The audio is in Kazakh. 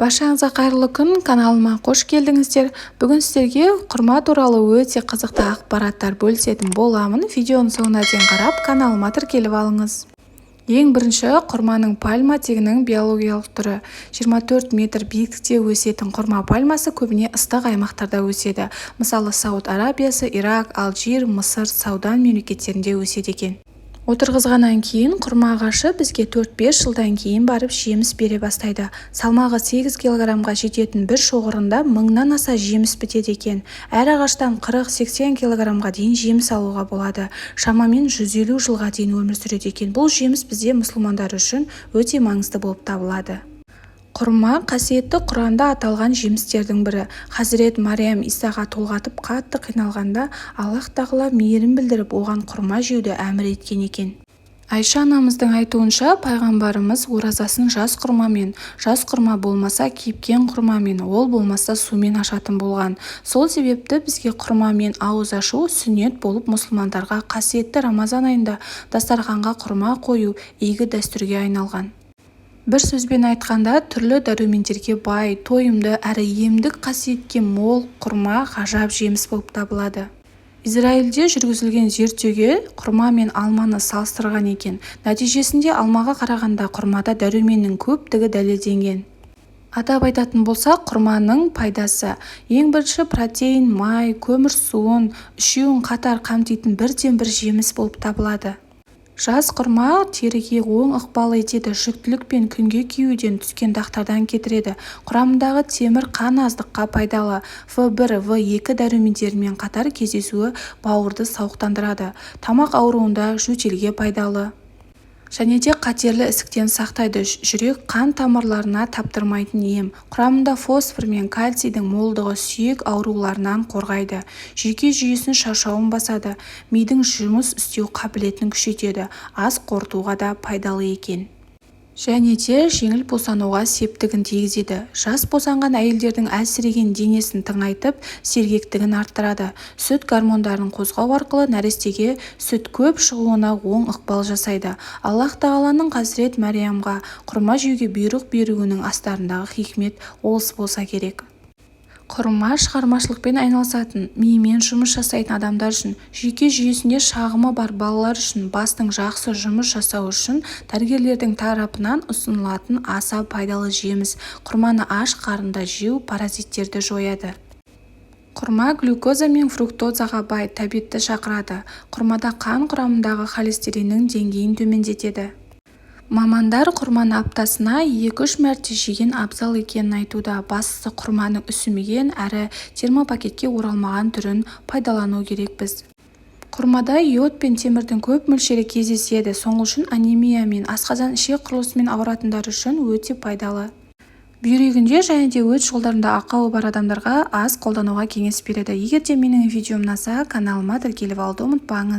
Баршаңызға қайырлы күн! Каналыма қош келдіңіздер! Бүгін сіздерге құрма туралы өте қызықты ақпараттар бөлісетін боламын. Видеоның соңына дейін қарап, каналыма тіркеліп алыңыз. Ең бірінші, құрманың пальма тегінің биологиялық түрі. 24 метр биіктікте өсетін құрма пальмасы көбіне ыстық аймақтарда өседі. Мысалы, Сауд Арабиясы, Ирак, Алжир, Мысыр, Судан мемлекеттерінде өседі екен. Отырғызғаннан кейін құрма ағашы бізге 4-5 жылдан кейін барып жеміс бере бастайды. Салмағы 8 килограммға жететін бір шоғырында мыңнан аса жеміс бітеді екен. Әр ағаштан 40-80 килограммға дейін жеміс алуға болады. Шамамен 150 жылға дейін өмір сүреді екен. Бұл жеміс бізде, мұсылмандар үшін, өте маңызды болып табылады. Құрма – қасиетті Құранда аталған жемістердің бірі. Хазірет Мариям Исаға толғатып қатты қиналғанда, Аллаһ тағала мейірім білдіріп, оған құрма жеуді әмір еткен екен. Айша анамыздың айтуынша, пайғамбарымыз оразасын жас құрмамен, жас құрма болмаса, кепкен құрмамен, ол болмаса, сумен ашатын болған. Сол себепті бізге құрмамен ауыз ашу сүннет болып, мұсылмандарға қасиетті Рамазан айында дастарханға құрма қою игі дәстүрге айналған. Бір сөзбен айтқанда, түрлі дәрумендерге бай, тойымды әрі емдік қасиетке мол құрма ғажап жеміс болып табылады. Израильде жүргізілген зерттеуде құрма мен алманы салыстырған екен. Нәтижесінде алмаға қарағанда құрмада дәруменнің көптігі дәлелденген. Атап айтатын болсақ, құрманың пайдасы: ең бірінші, протеин, май, көмірсуын үшеуін қатар қамтитын бірден-бір жеміс болып табылады. Жас құрма теріге оң ықпал етеді, жүктілік пен күнге күюден түскен дақтардан кетіреді. Құрамындағы темір қан аздыққа пайдалы. В1, В2 дәрумендерімен қатар кездесуі бауырды сауықтырады. Тамақ ауруында, жөтелге пайдалы. Және де қатерлі ісіктен сақтайды, жүрек қан тамырларына таптырмайтын ем. Құрамында фосфор мен кальцийдің молдығы сүйек ауруларынан қорғайды, жүйке жүйесінің шаршауын басады, мидың жұмыс істеу қабілетін күшейтеді, ас қорытуға да пайдалы екен. Және де жеңіл босануға септігін тигізеді. Жас босанған әйелдердің әлсіреген денесін тыңайтып, сергектігін арттырады. Сүт гормондарын қозғау арқылы нәрестеге сүт көп шығуына оң ықпал жасайды. Аллаһ тағаланың Хазірет Мәриямға құрма жеуге бұйрық беруінің астарындағы хикмет осы болса керек. Құрма шығармашылықпен айналысатын, миымен жұмыс жасайтын адамдар үшін, жүйке жүйесінде шағымы бар балалар үшін, бастың жақсы жұмыс жасауы үшін дәрігерлердің тарапынан ұсынылатын аса пайдалы жеміс. Құрманы аш қарында жеу паразиттерді жояды. Құрма глюкоза мен фруктозаға бай, тәбетті шақырады. Құрмада қан құрамындағы холестериннің деңгейін төмендетеді. Мамандар құрманы аптасына 2-3 мәрте жеген абзал екенін айтуда. Бастысы, құрманың үсімеген әрі термопакетке оралмаған түрін пайдалану керекпіз. Құрмада йод пен темірдің көп мөлшері кездеседі. Сол үшін анемия мен асқазан-ішек құрылысымен ауыратындар үшін өте пайдалы. Бүйрегінде және де өт жолдарында ақауы бар адамдарға аз қолдануға кеңес береді. Егер де менің видеом ұнаса, каналыма тіркеліп алуды ұмытпаңыз.